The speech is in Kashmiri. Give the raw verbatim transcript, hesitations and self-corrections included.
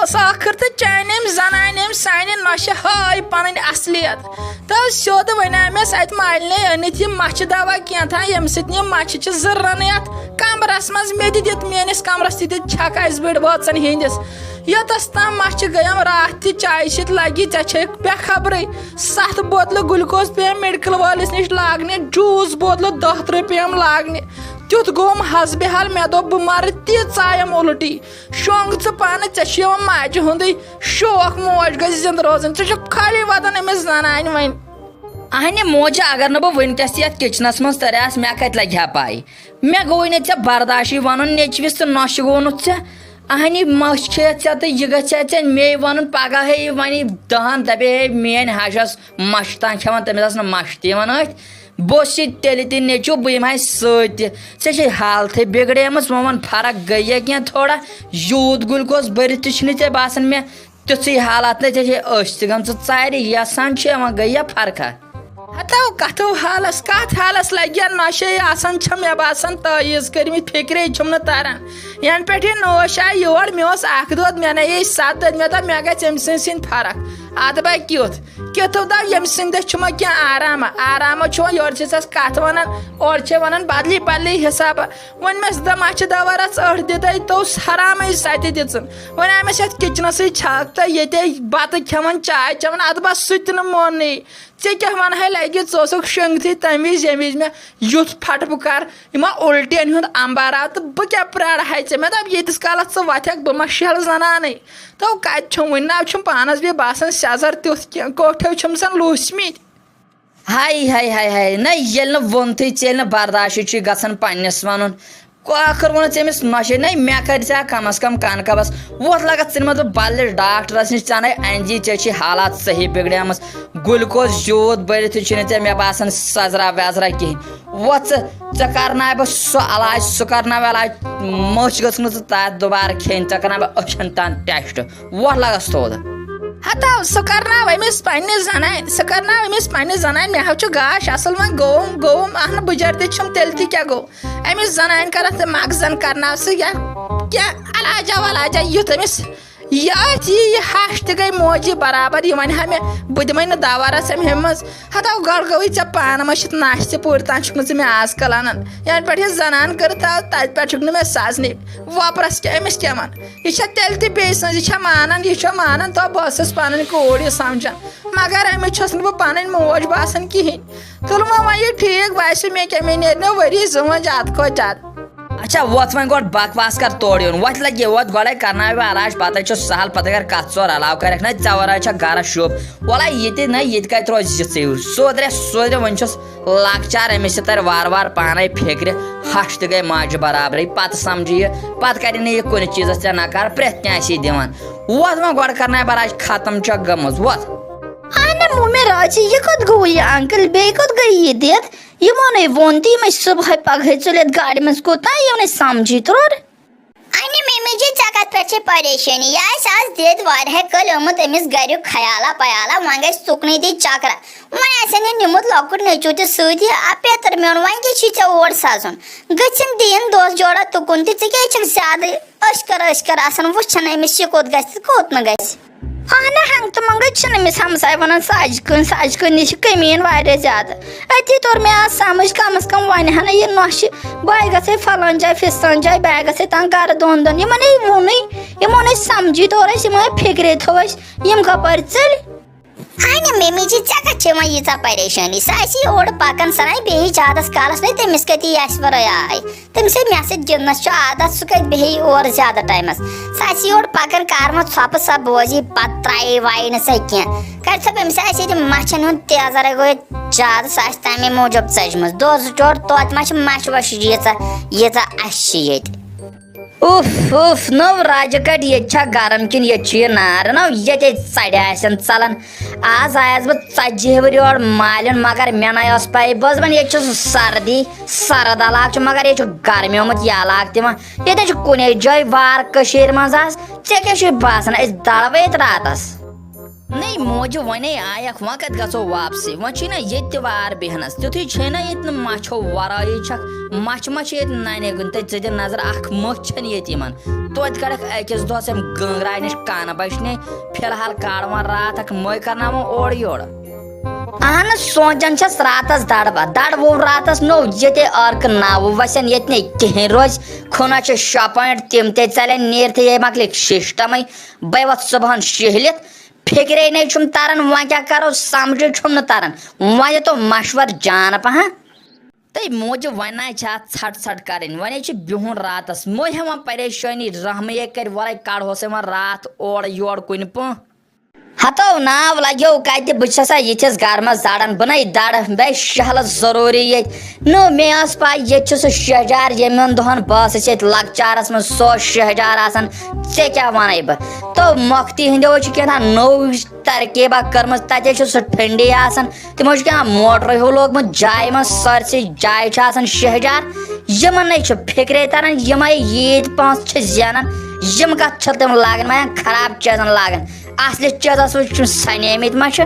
ٲس ٲخٕر تہٕ چانہِ أمۍ زنانہِ أمۍ سانہِ نۄشہِ ہٲے پنٕنۍ اصلیت۔ تہٕ سیوٚد وَنیٛاے مےٚ اَتہِ مالِنہِ أنِتھ یہِ مَچھِ دوا کینٛہہ تام، ییٚمہِ سۭتۍ یِم مَچھِ چھِ زٕران یَتھ کمرس منٛز۔ مےٚ تہِ دِتھ میٲنِس کمرس تہِ دِتھ چھکھ اَسہِ بٔڑۍ بٲژن ہِنٛدِس۔ یوٚتس تام مَچھِ گٔیم راتھ تہِ چایہِ سۭتۍ لگی، ژےٚ چھے بے خبرٕے۔ ستھ بوتلہٕ گلوکوز پیٚیَم میڈیکل وٲلِس نِش لاگنہِ، جوٗس بوتلہٕ دَہ ترٕٛہ پیٚیَم لاگنہِ۔ تیُتھ گوٚوُم حسبِ حال، مےٚ دوٚپ بہٕ مرٕ تیٖژایَم اُلٹی۔ شۄنٛگ ژٕ پانہٕ، ژےٚ چھُ یِوان ماجہِ ہُنٛدُے شوق موج گژھِ زِندٕ روزٕنۍ۔ ژٕ چھُکھ خٲلی واتان أمِس زنانہِ وۄنۍ۔ اہنہِ موجہِ، اگر نہٕ بہٕ وٕنکیٚس تہِ یتھ کچنس منٛز ترِ آسہٕ، مےٚ کتہِ لگہِ ہا پاے؟ مےٚ گوٚوٕے نہٕ ژےٚ برداشٕے ونُن، نیٚچوِس تہٕ نۄشہِ گوٚونُتھ ژےٚ۔ اہنہِ مٔچھ کھیٚیَتھ ژےٚ تہٕ یہِ گژھِ ژےٚ، مے ونُن پگاہ ہے وۄنۍ دہن دپے ہے میٲنۍ ہشس مَچھِ تام کھٮ۪وان، تٔمِس آسہٕ نہٕ مَچھِ تہِ یِوان أتھۍ۔ بہٕ اوسُس یہِ تیٚلہِ تہِ نیٚچوٗ، بہٕ یِمہٕ ہا سۭتۍ تہِ۔ ژےٚ چھے حالتھٕے بِگڑیمٕژ، وۄنۍ وَن فرق گٔیہ کینٛہہ تھوڑا؟ یوٗت گلوکوز بٔرِتھ تہِ چھُنہٕ ژےٚ باسان مےٚ تیُتھُے حالات، نہ ژےٚ چھے أچھ تہِ گٔمژٕ ژارِ، یَسان چھےٚ وۄنۍ گٔیہ فرقہ۔ ہتو کتھو حالس، کتھ حالس لگہِ ہا نۄشے آسان چھم مےٚ باسان تعویٖذ کٔرمٕتۍ، فکرے چھُم نہٕ تران۔ ینہٕ پٮ۪ٹھ یہِ نوش آیہِ یور، مےٚ اوس اکھ دود، مےٚ نے یہِ ستھ دۄد، مےٚ دوٚپ مےٚ گژھِ أمۍ سٕنٛدۍ سٕنٛدۍ فرق۔ ادٕ بہٕ کیُتھ؟ کیُتھ دَو ییٚمہِ سٕنٛدِ چھُ مےٚ کینٛہہ آرامہ، آرامہ چھُ وۄنۍ یورٕ چھِ سَس کَتھ وَنان، اورٕ چھِ وَنان بدلی بدلی حِسابہ۔ وۄنۍ مےٚ دوٚپ مَچھِ دَوا رَژھ ٲٹھ دِتَے تو حرامٕے سۄ تہِ دِژٕن۔ وۄنۍ آے مےٚ چھِ یَتھ کِچنَسٕے چھَکھ تہٕ ییٚتے بَتہٕ کھٮ۪وان، چاے چٮ۪وان، اَدٕ بَس سُہ تہِ نہٕ موننٕے۔ ژےٚ کیٛاہ وَنہٕ ہَے لَگہِ، ژٕ اوسُکھ شۄنٛگتھٕے تَمہِ وِزِ ییٚمہِ وِزِ مےٚ یُتھ پھَٹہٕ بہٕ کَرٕ، یِمَن اُلٹِیَن ہُنٛد اَمبار آو تہٕ بہٕ کیٛاہ پرٛارٕ ہَے ژےٚ؟ مےٚ دوٚپ ییٖتِس کالَس ژٕ وۄتھَکھ بہٕ ما شیٚہلہٕ زَنانٕے۔ تو کَتہِ چھُم وٕنہِ؟ نہ چھُم پانَس بیٚیہِ باسان سیٚزر تیُتھ کینٛہہ، کوٹھیو چھُم زَن لوٗسمٕتۍ۔ ہاے، ہاے، ہاے، ہاے، نہ ییٚلہِ نہٕ ووٚنتھٕے ژےٚ، ییٚلہِ نہٕ برداشٕے چھُے گژھان پنٛنِس وَنُن۔ کو-، ٲخٕر ووٚنُتھ ژےٚ أمِس نۄشہِ، نَے مےٚ کَرِ ژےٚ کم از کم کَنہٕ کَبَس۔ ووٚتھ لَگَتھ ژٕ نِمَتھ بہٕ بَدلِس ڈاکٹرَس نِش، ژےٚ نَے اَنجی، ژےٚ چھے حالات صحیح بِگڑیمٕژ۔ گلوکوز یوٗت بٔرِتھ تہِ چھُنہٕ ژےٚ مےٚ باسان سۄزرا وٮ۪زرا کِہیٖنۍ۔ وۄتھ ژٕ، ژےٚ کرناوِ بہٕ سُہ علاج، سُہ کرناوِ علاج، مٔچھ گٔژھ نہٕ ژٕ تتھ دُبارٕ کھیٚنۍ، ژےٚ کرناوِ بہٕ أچھن تام ٹیسٹ۔ وۄتھ لگس تھوٚد۔ ہتو، سُہ کرناو أمِس پننہِ زنانہِ، سُہ کرناو أمِس پننہِ زنانہِ، مےٚ ہا چھُ گاش اصل، وۄنۍ گوٚوُم، گوٚوُم، اہنہٕ بجر تہِ چھُم، تیٚلہِ تہِ کیٛاہ گوٚو؟ أمِس زنانہِ کرتھ تہٕ مغزن کرناو سُہ یا کینٛہہ علاجا ولاجا، یُتھ أمِس یہِ أتھۍ یی یہِ ہش تہِ گٔے موجی برابر، یہِ وَنہِ ہا مےٚ، بہٕ دِمَے نہٕ دوا رَژھ أمۍ ہیٚمہِ منٛز۔ ہتو گۄڈٕ گوٚوٕے ژےٚ پانہٕ مٔشِتھ نَشہِ تہِ پوٗرٕ تام چھُکھ نہٕ ژٕ مےٚ آز کَل اَنان۔ یَنہٕ پٮ۪ٹھ یہِ زنان کٔر تہٕ تَتہِ پٮ۪ٹھ چھُکھ نہٕ مےٚ سَزنٕے۔ وۄپرَس کیٛاہ، أمِس کیٛاہ وَن؟ یہِ چھےٚ تیٚلہِ تہِ بیٚیہِ سٕنٛز، یہِ چھےٚ مانان، یہِ چھےٚ مانان، تو بہٕ ٲسٕس پَنٕنۍ کوٗر یہِ سَمجھان۔ مگر أمِس چھَس نہٕ بہٕ پَنٕنۍ موج باسان کِہیٖنۍ۔ تُلہٕ وۄنۍ وۄنۍ یہِ ٹھیٖک باسہِ مےٚ کیٛاہ، مےٚ نیرِ نہٕ ؤری زٕ وۄنۍ زیادٕ کھۄتہٕ زیادٕ۔ اچھا، وۄتھ وۄنۍ گۄڈٕ بکواس کر تورٕ یُن۔ وۄتھ لگے، وۄتھ گۄڈے کرناوِ بہٕ علاج، پتہٕ چھُ سہل، پتہٕ اگر کتھ ژور علاوٕ کرکھ نہ، ژےٚ ورٲے چھا گرس شوٗب؟ وۄلہ یہِ تہِ نہ، یہِ تہِ کتہِ روزِ یِژھٕے۔ سوٚدرے، سوٚدرے، وۄنۍ چھُس لۄکچار، أمِس تہِ ترِ وارٕ وارٕ پانے فکرِ، ہش تہِ گٔے ماجہِ برابرٕے، پتہٕ سمجھِ یہِ، پتہٕ کرِ نہٕ یہِ کُنہِ چیٖزس ژےٚ نکار، پرٛٮ۪تھ کینٛہہ آسی دِوان۔ وۄتھ وۄنۍ گۄڈٕ کرناوِ بہٕ علاج، ختم چھکھ گٔمٕژ، وۄتھ۔ اہنہِ مومہِ راجی، یہِ کوٚت گوٚو یہِ انکل؟ بیٚیہِ کوٚت گٔے یہِ دِتھ؟ یِمو نے ووٚن تہِ، یِم ٲسۍ صُبحٲے پگہٲے ژٔلِتھ گاڑِ منٛز کوٚت تام، یِم نے سمجھی تورٕ۔ اہنہِ میمی جی، ژےٚ کتھ پٮ۪ٹھ چھے پریشٲنی؟ یہِ آسہِ از دِتھ واریاہے کٲلۍ آمُت أمِس گریُک خیالا پیالا، وۄنۍ گژھِ تُکنُے دی چکرا۔ وۄنۍ آسن یہِ نیوٗمُت لۄکُٹ نیٚچوٗ تہِ سۭتۍ، یہِ اپیتر میون، وۄنۍ کیٛاہ چھی ژےٚ اور سَزُن؟ گٔژھِن دِیِن دوس جوڑا تُکُن تہِ، ژٕ کیٛازِ چھکھ زیادٕ أشکر أشکر آسان وٕچھان أمِس یہِ کوٚت گژھِ تہٕ کوٚت نہٕ گژھِ؟ اہنہ ہنگ تہٕ منگے چھِنہٕ أمِس ہمساے ونان سجہِ کٲنۍ، سجہِ کٲنۍ، یہِ چھِ کٔمیٖن واریاہ زیادٕ۔ أتی توٚر مےٚ آز سمجھ، کم از کم ونہِ ہا نہٕ یہِ نۄشہِ، بہٕ گژھے فلٲنۍ جایہِ، فستٲنۍ جایہِ، بہٕ گژھے تنگ گرٕ دۄن دۄن۔ یِمن ہے ووٚنُے، یِمو نے سمجھی تورٕ اَسہِ، یِمو ہے فکرے تھوٚو اَسہِ، یِم کپٲرۍ ژٔلۍ؟ اہنہِ میمی جی، ژےٚ کتھ چھے وۄنۍ ییٖژاہ پریشٲنی؟ سۄ آسہِ یہِ اورٕ پکان، سۄ نَے بیٚہہِ زیادس کالس نَے، تٔمِس کتی آسہِ وۄنۍ آے؟ تٔمِس ہے مےٚ سۭتۍ گِنٛدنَس چھُ عادت، سُہ کَتہِ بیٚہہِ یور زیادٕ ٹایمَس؟ سُہ آسہِ یور پَکان کارمَس ژھۄپہٕ، سۄ بوزِ پَتہٕ ترٛایہِ وایہِ نہٕ سۄ کینٛہہ۔ کَرِ سۄ أمِس آسہِ ییٚتہِ مَچھَن ہُنٛد تیزَر گوٚو ییٚتہِ زیادٕ، سۄ آسہِ تَمے موٗجوٗب ژَجمٕژ۔ دۄہ زٕ ژور توتہِ ما چھِ مَچھِ وَچھِ ییٖژاہ، ییٖژاہ اَسہِ چھِ ییٚتہِ۔ اُف، اُف، نٔو راجہِ کَٹہِ، ییٚتہِ چھا گرم کِنہٕ ییٚتہِ چھُ یہِ نار؟ نٔو ییٚتے ژَرِ آسن ژَلان۔ آز آیس بہٕ ژتجی ؤرۍ یور مالِن، مگر مےٚ نَے ٲس پَے۔ بہٕ ٲسٕس دَپان، ییٚتہِ چھُ سردی، سرد علاقہٕ چھُ، مگر ییٚتہِ چھُ گرمیومُت یہِ علاقہٕ تہِ وۄنۍ۔ ییٚتہِ چھُ کُنے جایہِ وار کٔشیٖرِ منٛز آز۔ ژےٚ کیٛاہ چھُے باسان، أسۍ دَرو ییٚتہِ راتَس؟ نَے موجہِ وَنے آیَکھ، وۄنۍ کَتہِ گژھو واپسٕے؟ وۄنۍ چھُے نہ ییٚتہِ تہِ وار بیٚہنَس، تیُتھُے چھے نہ ییٚتہِ نہٕ مَچھو وَرٲیی چھَکھ۔ مَچھِ ما چھِ ییٚتہِ نَنہِ گُن؟ تہٕ ژٕ دِ نظر، اَکھ مٔچھ چھَنہٕ ییٚتہِ یِمَن۔ توتہِ کَڑَکھ أکِس دۄہَس أمۍ گٔنٛگراے نِش کَن بَچنہِ۔ فی الحال کَڑ وۄنۍ راتھ اَکھ، مٔہۍ کَرناوَن اورٕ یورٕ۔ اہن سونچان چھس راتس دڑ بہ دڑ وو راتس نو ییٚتے عٲرقہٕ ناوٕ وسن ییٚتہِ نے کہین روزِ۔ کھُنہ چھِ شےٚ پوینٹ تِم تہِ ژلن نیرتھٕے یے مۄکلِکھ سسٹمے۔ بے وۄتھ صبحن شہلِتھ، فکرے نے چھُم تران وۄنۍ کیٛاہ کرو، سمجھے چھُم نہٕ تران۔ وۄنۍ تو مشور جان پہن۔ تہٕ موجہِ وۄنۍ نہ چھِ اتھ ژھٹ ژھٹ کرٕنۍ، وۄنۍ چھِ بِہُن راتس، مہ ہٮ۪وان پریشٲنی، رحمٕے کرِ ورٲے کڑہوسے وۄنۍ راتھ اورٕ یورٕ کُنہِ پٲٹھۍ۔ ہتو ناو لگیو کتہِ، بہٕ چھسا یِتھِس گرمس زڑان، بہٕ نے دڑ، مےٚ شہلس ضروٗری ییٚتہِ۔ نو مےٚ ٲس پاے ییٚتہِ چھُ سُہ شہجار، ییٚمٮ۪ن دۄہن بہٕ ٲسٕس ییٚتہِ لۄکچارس منٛز، سُہ اوس شہجار آسان۔ ژےٚ کیٛاہ ونے بہٕ؟ تو مۄختہِ ہٕنٛدیو چھِ کینٛہہ تام نٔو ترکیبا کٔرمٕژ، تتے چھُ سُہ ٹھنڈی آسان۔ تِمو چھُ کینٛہہ موٹرے ہیوٗ لوگمُت جایہِ منٛز، سٲرسٕے جایہِ چھُ آسان شہجار۔ یِمن نے چھُ فکرے تران، یِمے ییٖتۍ پونٛسہٕ چھِ زینان، یِم کتھ چھِ تِم لاگان وۄنۍ خراب چیٖزن لاگان؟ اصلِس چیٖزس وٕچھ، یِم سنیمٕتۍ ما چھِ؟